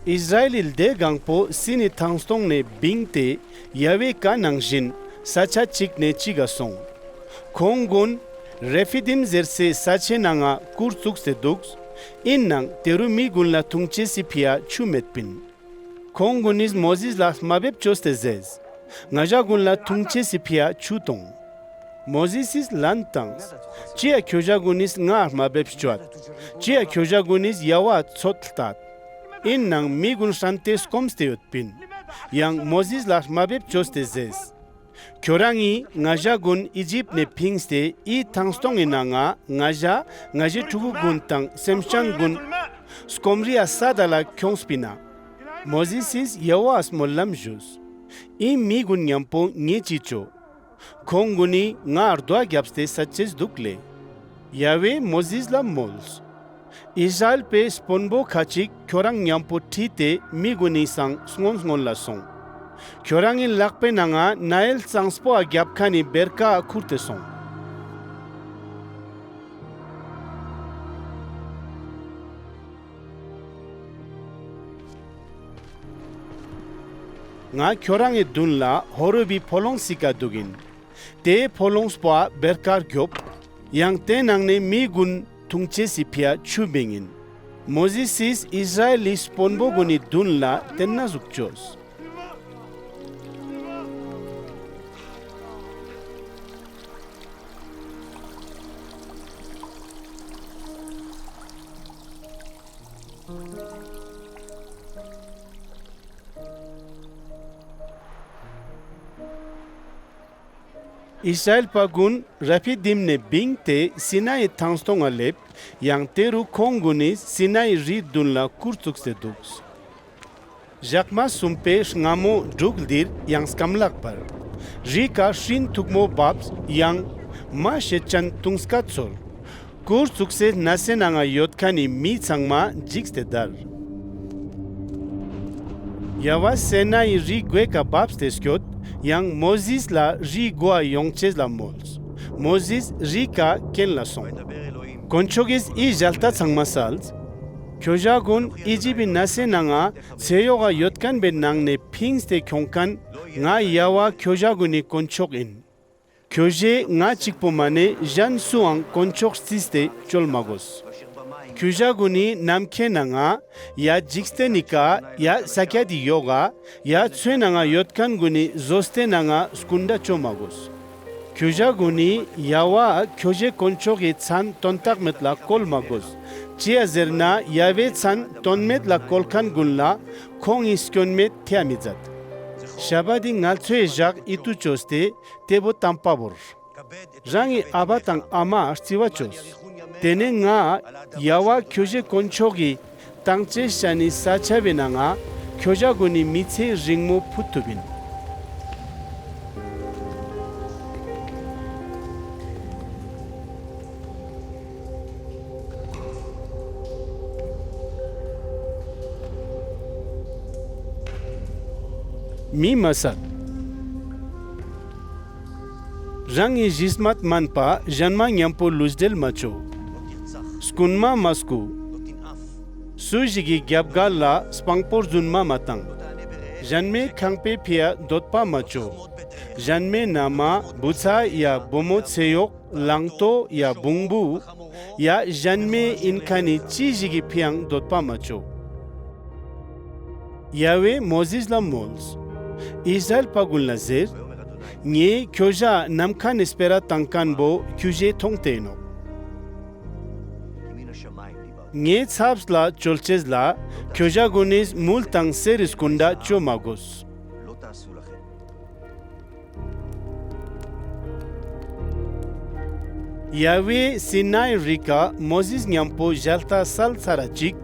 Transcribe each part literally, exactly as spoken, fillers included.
ཨིས་ར་ཨེལ་ལི་སྡེ་གང་པོ་སི་ནའི་ཐང་སྟོང་ནེ་བིངས་ཏེ་ཡ་ཝེ་ཀའ་ནང་ཞིན་ས་ཆ་ཅིག་ནེ་ཅིག་ག་སོང་། ཁོང་གུན་རེ་ཕི་དིམ་ཟེར་སའེ་ས་ཆའེ་ནང་ང་གུར་ཙུགས་ཏེ་དུགས། ཨིན་ནའང་ཏེ་རུ་མི་གུན་ལ་ཐུང་ཅེས་སི་ཕིའ་ཆུ་མེད་པིན། ཁོང་གུན་ནི་མོ་ཟེས་ལ་མ་བེབས་ཅོས་ཏེ་ཟེརས། ང་ཞ་གུན་ལ་ཐུང་ཅེས་སི་ཕིའ་ཆུ་ཏོང་། མོ་ཟེས་སི་ལན་ཏངས། ཅིའ་ཁྱོ་ཞ་གུན་ནི་ངའ་མ་བེབས་ཅོད། ཅིའ་ཁྱོ་ཞ་གུན་ནི་ཡ་ཝའ་ཚོད་ལྟད། ཨིན་ནའང་མི་གུན་ཧྲན་ཏེ་སྐོམས་ཏེ་ཡོད་པིན། ཡང་མོ་ཟེས་ལ་མ་བེབས་ཅོས་ཏེ་ཟེརས། ཁྱོ་རང་ངི་ང་ཞ་གུན་ཨི་ཇིབ་ནེ་ཕིངས་ཏེ་འི་ཐང་སྟོང་ངི་ནང་ང་ང་ཞ་ང་ཞའེ་ཕྲུ་གུ་གུན་དང་སེམས་ཅན་གུན་སྐོམ་རིའ་སད་ད་ལ་ཁྱོངས་པིན་ན། མོ་ཟེས་སི་ཡ་ཝའ་སྨོན་ལམ་ཞུས། འི་མི་གུན་ཉམ་པོ་ངའེ་ཅི་ཅོ། ཁོང་གུན་ནི་ངའ་རྡོའ་གྱབས་ཏེ་སད་ཅེས་དུག་ལེ། ཡ་ཝེ་མོ་ཟེས་ལ་མོལས། ཨིས་ར་ཨེལ་པའེ་སྤོན་པོ་ཁ་ཅིག་ཁྱོ་རང་ཉམ་པོ་ཁྲིད་དེ་མི་གུན་ནི་སང་སྔུན་སྔུན་ལ་སོང་། ཁྱོ་རང་ངི་ལག་པའེ་ནང་ང་ནཱའེལ་ཙངས་པོའ་གྱབ་ཁན་ནི་བེར་ཀའ་ཁུར་ཏེ་སོང་། ང་ཁྱོ་རང་ངི་དུན་ལ་ཧོ་རེབ་བི་ཕོ་ལོངས་སི་ཀ་དུག་ཨིན། ཏེ་ཕོ་ལོངས་པོའ་བེར་ཀའ་གྱོབ། ཡང་ཏེ་ནང་ནེ་མི་གུན་ཐུང་ཅེས་སི་ཕིའ་ཆུ་བིང་ཨིན། མོ་ཟེས་སི་ཨིས་ར་ཨེལ་ལི་སྤོན་པོ་གུན་ནི་དུན་ལ་ཏེན་ན་ཟུག་ཅོས། ཨིས་ར་ཨེལ་པ་གུན་ར་ཕི་དིམ་ནེ་བིངས་ཏེ་སི་ནའི་ཐང་སྟོང་ང་ལེབས། ཡང་ཏེ་རུ་ཁོང་གུན་ནི་སི་ནའི་རིའི་དུན་ལ་གུར་ཙུགས་ཏེ་དུགས། ཞག་མ་སུམ་པའེ་སྔ་མོ་དྲུག་ལྡིར་ཡང་སྐམ་ལག་བར། རིའི་ཀ་སྤྲིན་ཐུག་མོ་བབས་ཡང་མ་ཤེད་ཅན་ཐུང་སྐད་ཚོར། གུར་ཙུགས་སའེ་ནས་སི་ནང་ང་ཡོད་ཁན་ནི་མི་ཚང་མ་ཇིགས་ཏེ་དར། ཡ་ཝ་སི་ནའི་རིའི་གོའེ་ཀ་བབས་ཏེ་སྐྱོད། ཡང་མོ་ཟེས་ལ་རིའི་གོའ་ཡོང་ཅེས་ལ་མོལས། མོ་ཟེས་རིའི་ཀ་གྱེན་ལ་སོང་། དཀོན་མཆོག་གི་འི་ཞལ་ཏ་ཚང་མ་སལས། ཁྱོ་ཞ་གུན་ཨི་ཇིབ་བི་ནས་སི་ནང་ང་ཚེ་ཡོག་ག་ཡོད་ཁན་བོའེ་ནང་ནེ་ཕིངས་ཏེ་ཁྱོང་ཁན་ང་ཡ་ཝ་ཁྱོ་ཞ་གུན་ནི་དཀོན་མཆོག་ཨིན། ཁྱོ་ཞའེ་ང་ཅིག་པོ་མ་ནེ་ཞན་སུའང་དཀོན་མཆོག་རྩིས་ཏེ་ཅོལ་མ་གོས། ཁྱོ་ཞ་གུན་ནི་ནམ་ཁའེ་ནང་ང་ཡ་ཇིག་རྟེན་ནི་ཀ་ཡ་ས་ཀྱད་དི་ཡོག་ག་ཡ་ཚོའེ་ནང་ང་ཡོད་ཁན་གུན་ནི་ཟོ་སྟེ་ནང་ང་སྐུན་དྲ་ཅོ་མ་གོས། ཁྱོ་ཞ་གུན་ནི་ཡ་ཝ་ཁྱོ་ཞའེ་དཀོན་མཆོག་གི་ཚན་དོན་དག་མེད་ལ་ཀོལ་མ་གོས། ཅིའ་ཟེར་ན་ཡ་ཝའེ་ཚན་དོན་མེད་ལ་ཀོལ་ཁན་གུན་ལ་ཁོང་ངི་སྐྱོན་མེད་ཐེའ་མི་ཛད། ཤ་བད་དི་ངལ་ཚོའེ་ཞག་ཨིད་ཏུ་ཅོས་ཏེ་ཏེ་བོ་ཏམ་པ་བོར། རང་ངི་ཨ་བ་དང་ཨ་མའ་རྩི་བ་ཅོས། ཏེ་ནེ་ང་ཡ་ཝ་ཁྱོ་ཞའེ་དཀོན་མཆོག་གི་ཏང་ཅེས་ཤ་ནི་ས་ཆའེ་ནང་ང་ཁྱོ་ཞ་གུན་ནི་མི་ཚེ་རིང་མོ་ཕུད་ཐུབ་ཨིན། མི་མ་སད། རང་ངི་ཞི་སྨད་མན་པ་ཞན་མ་ཉམ་པོ་ལུས་བྲེལ་མ་ཅོ། སྐུན་མ་མ་སྐུ། སུ་ཞིག་གི་གྱབ་གལ་ལ་སྤང་པོ་རྫུན་མ་མ་ཏང་། ཞན་མའེ་ཁང་པའེ་ཕིའ་དོད་པ་མ་ཅོ། ཞན་མའེ་ན་མ་བུ་ཚ་ཡ་བུ་མོ་ཚེ་ཡོག་ལང་ཏོ་ཡ་བུང་བུ་ཡ་ཞན་མའེ་ཨིན་ཁན་ནི་ཅི་ཞིག་གི་ཕིའང་དོད་པ་མ་ཅོ། ཡ་ཝེ་མོ་ཟེས་ལ་མོལས། ཨིས་ར་ཨེལ་པ་གུན་ལ་ཟེར། ངའེ་ཁྱོ་ཞའ་ནམ་ཁའ་ནེ་སྤེ་ར་ཏང་ཁན་བོ་ཁྱོ་ཞའེ་ཐོང་ཏེ་ཨིན་ནོག། ངའེ་ཚབས་ལ་ཅོལ་ཅེས་ལ་ཁྱོ་ཞ་གུན་ནི་མུལ་དང་སེར་རི་སྐུན་དྲ་ཅོ་མ་གོས། ཡ་ཝེ་སི་ནའི་རི་ཀ་མོ་ཟེས་ཉམ་པོ་ཞལ་ཏ་སལ་ཚར་ར་ཅིག་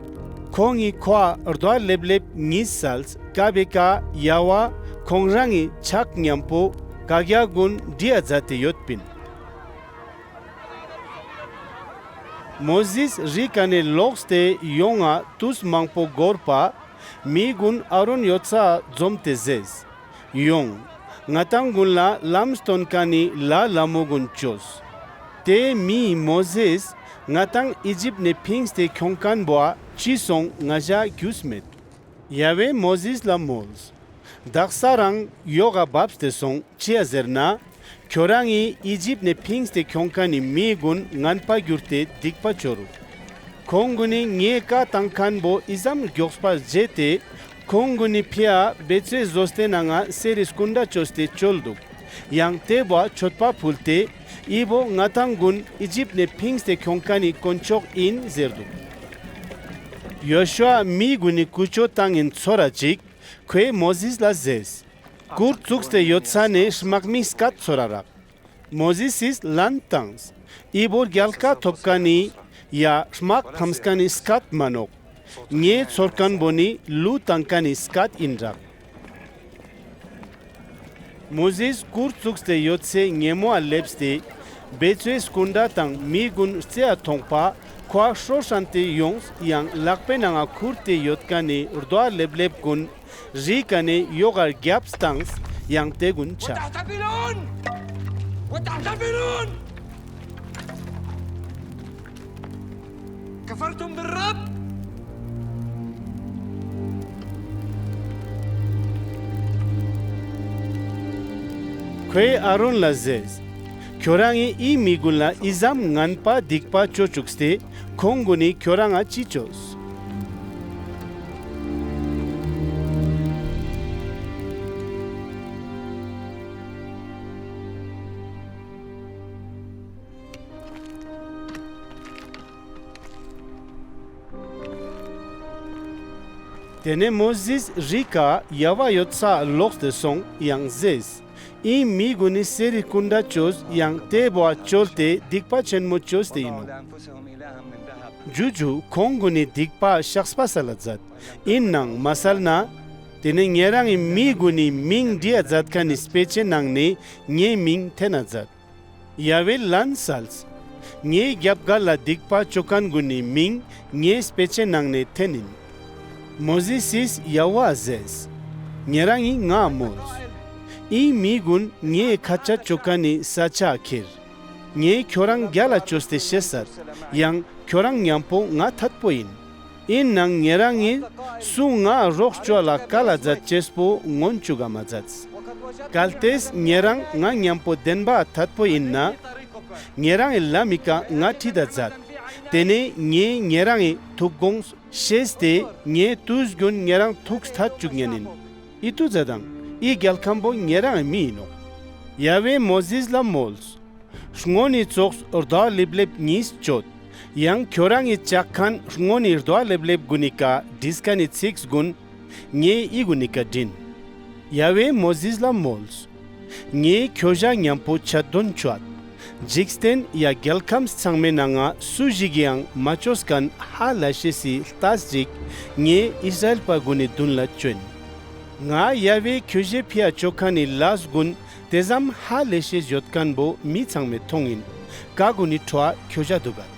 ཁོང་ངི་ཁོའ་རྡོའ་ལེབ་ལེབ་ཉིས་སལས། ཀ་བོའེ་ཀ་ཡ་ཝ་ཁོང་རང་ངི་ཆག་ཉམ་པོ་ཀ་གྱ་གུན་བྲིའ་ཛད་ཏེ་ཡོད་པིན། མོ་ཟེས་རི་ཀ་ནེ་ལོགས་ཏེ་ཡོང་ང་ཏུས་མང་པོ་གོར་པ་མི་གུན་ཨ་རོན་ཡོད་སའ་ཛོམས་ཏེ་ཟེརས། ཡོང་། ང་དང་གུན་ལ་ལམ་སྟོན་ཁན་ནི་ལྷ་ལྷ་མོ་གུན་ཅོས། ཏེ་མི་མོ་ཟེས་ང་དང་ཨི་ཇིབ་ནེ་ཕིངས་ཏེ་ཁྱོང་ཁན་བོའ་ཅི་སོང་ང་ཞའ་གྱུས་མེད། ཡ་ཝེ་མོ་ཟེས་ལ་མོལས། དག་ས་རང་ཡོག་ག་བབས་ཏེ་སོང་ཅིའ་ཟེར་ན། ཁྱོ་རང་ངི་ཨི་ཇིབ་ནེ་ཕིངས་ཏེ་ཁྱོང་ཁན་ནི་མི་གུན་ངན་པ་གྱུར་ཏེ་སྡིག་པ་ཅོ་རུག། ཁོང་གུན་ནི་ངའེ་ཀའ་ཏང་ཁན་བོ་ཨི་ཙམ་གྱོགས་པ་ཟེད་དེ་ཁོང་གུན་ནི་ཕིའ་བེ་ཙོའེ་ཟོ་སྟེ་ནང་ང་སེ་རི་སྐུན་དྲ་ཅོས་ཏེ་ཅོལ་དུག། ཡང་ཏེ་བོའ་ཆོད་པ་ཕུལ་ཏེ་འི་བོ་ང་དང་གུན་ཨི་ཇིབ་ནེ་ཕིངས་ཏེ་ཁྱོང་ཁན་ནི་དཀོན་མཆོག་ཨིན་ཟེར་དུག། ཡོ་ཤུའ་མི་གུན་ནི་ཀུ་ཅོ་ཏང་ངིན་ཚོར་ར་ཅིག། ཁོའེ་མོ་ཟེས་ལ་ཟེརས། གུར་ཙུགས་ཏེ་ཡོད་ས་ནེ་དམག་མི་སྐད་ཚོར་ར་རག། མོ་ཟེས་སི་ལན་ཏངས། འི་བོ་གྱལ་ཁ་ཐོབ་ཁན་ནི་ཡ་དམག་ཕམ་ཁན་ནི་སྐད་མན་ནོག། ངའེ་ཚོར་ཁན་བོ་ནི་ལུ་ཏང་ཁན་ནི་སྐད་ཨིན་རག། མོ་ཟེས་གུར་ཙུགས་ཏེ་ཡོད་སའེ་ཉེ་མོའ་ལེབས་ཏེ་བེ་ཙོའེ་སྐུན་དྲ་དང་མི་གུན་རྩེའ་ཐོང་པ་ཁོའ་ཤྲོ་ཤན་ཏེ་ཡོངས་ཡང་ལག་པའེ་ནང་ང་ཁུར་ཏེ་ཡོད་ཁན་ནི་རྡོའ་ལེབ་ལེབ་གུན་རིའི་ཀ་ནེ་ཡོག་ག་གྱབས་ཏངས་ཡང་ཏེ་གུན་ཆ། ཁོའེ་ཨ་རོན་ལ་ཟེརས། ཁྱོ་རང་ངི་འི་མི་གུན་ལ་འི་ཙམ་ངན་པ་སྡིག་པ་ཅོ་ཅུགས་ཏེ་ཁོང་གུན་ནི་ཁྱོ་རང་ང་ཅི་ཅོས། ཏེ་ནེ་མོ་ཟེས་རིའི་ཀ་ཡ་ཝ་ཡོད་སའ་ལོགས་ཏེ་སོང་ཡང་ཟེརས། འི་མི་གུན་ནི་སེ་རི་སྐུན་དྲ་ཅོས་ཡང་ཏེ་བོའ་ཅོལ་ཏེ་སྡིག་པ་ཆེན་མོ་ཅོས་ཏེ་ཨིན་ནོག། ཇུ་ཇུ་ཁོང་གུན་ནི་སྡིག་པ་ཤགས་པ་སལ་ལ་ཛད། ཨིན་ནའང་མ་སལ་ན། ཏེ་ནེ་ཉེ་རང་ངི་མི་གུན་ནི་མིང་བྲིའ་ཛད་ཁན་ནི་སྤེ་ཆའེ་ནང་ནེ་ངའེ་མིང་ཐེན་ན་ཛད། ཡ་ཝེ་ལན་སལས། ངའེ་གྱབ་གལ་ལ་སྡིག་པ་ཅོ་ཁན་གུན་ནི་མིང་ངའེ་སྤེ་ཆའེ་ནང་ནེ་ཐེན་ཨིན། མོ་ཟེས་སི་ཡ་ཝའ་ཟེརས། ཉེ་རང་ངི་ངའ་མོལས། འི་མི་གུན་ངའེ་ཁ་ཆད་ཅོ་ཁན་ནི་ས་ཆའ་ཁྱེར། ངའེ་ཁྱོ་རང་གྱལ་ལ་ཅོས་ཏེ་ཤེས་སད། ཡང་ཁྱོ་རང་ཉམ་པོ་ང་ཐད་པོ་ཨིན། ཨིན་ནའང་ཉེ་རང་ངི་སུ་ངའ་རོགས་ཅོའ་ལ་ཀལ་ལ་ཛད་ཅེས་པོ་ངོན་ཅུག་ག་མ་ཛདས། གལ་ཏེས་ཉེ་རང་ང་ཉམ་པོ་དེན་བའ་ཐད་པོ་ཨིན་ན། ཉེ་རང་ངི་ལམ་མི་ཀ་ང་ཁྲིད་ད་ཛད། ཏེ་ནེ་ངའེ་ཉེ་རང་ངི་ཐུག་གོངས་ཤེས་ཏེ་ངའེ་ཏུས་གྱུན་ཉེ་རང་ཐུགས་ཐད་ཅུག་ཉན་ཨིན། ཨིད་ཏུ་ཛད་དང་འི་གྱལ་ཁམ་པོ་ཉེ་རང་ངི་མི་ཨིན་ནོག། ཡ་ཝེ་མོ་ཟེས་ལ་མོལས། སྔོན་ནི་ཙོགས་རྡོའ་ལེབ་ལེབ་ཉིས་ཅོད། ཡང་ཁྱོ་རང་ངི་ཅག་ཁན་སྔོན་ནི་རྡོའ་ལེབ་ལེབ་གུན་ནི་ཀ་བྲིས་ཁན་ནི་ཚིགས་གུན་ངའེ་འི་གུན་ནི་ཀ་བྲིན། ཡ་ཝེ་མོ་ཟེས་ལ་མོལས། ངའེ་ཁྱོ་ཞའ་ཉམ་པོ་ཆད་དོན་ཅོའད། ཇིག་རྟེན་ཡ་གྱལ་ཁམས་ཚང་མའེ་ནང་ང་སུ་ཞིག་གི་ཡང་མ་ཅོས་ཁན་ཧ་ལས་ཤེས་སི་ལྟས་ཤིག་ངའེ་ཨིས་ར་ཨེལ་པ་གུན་ནི་དུན་ལ་ཅོ་ཨིན། ང་ཡ་ཝེ་ཁྱོ་ཞའེ་ཕིའ་ཅོ་ཁན་ནི་ལས་གུན་ཏེ་ཙམ་ཧ་ལས་ཤེས་ཡོད་ཁན་བོ་མི་ཚང་མའེ་ཐོང་ཨིན། ཀ་གུན་ནི་ཕྲོའ་ཁྱོ་ཞ་དུག་གད།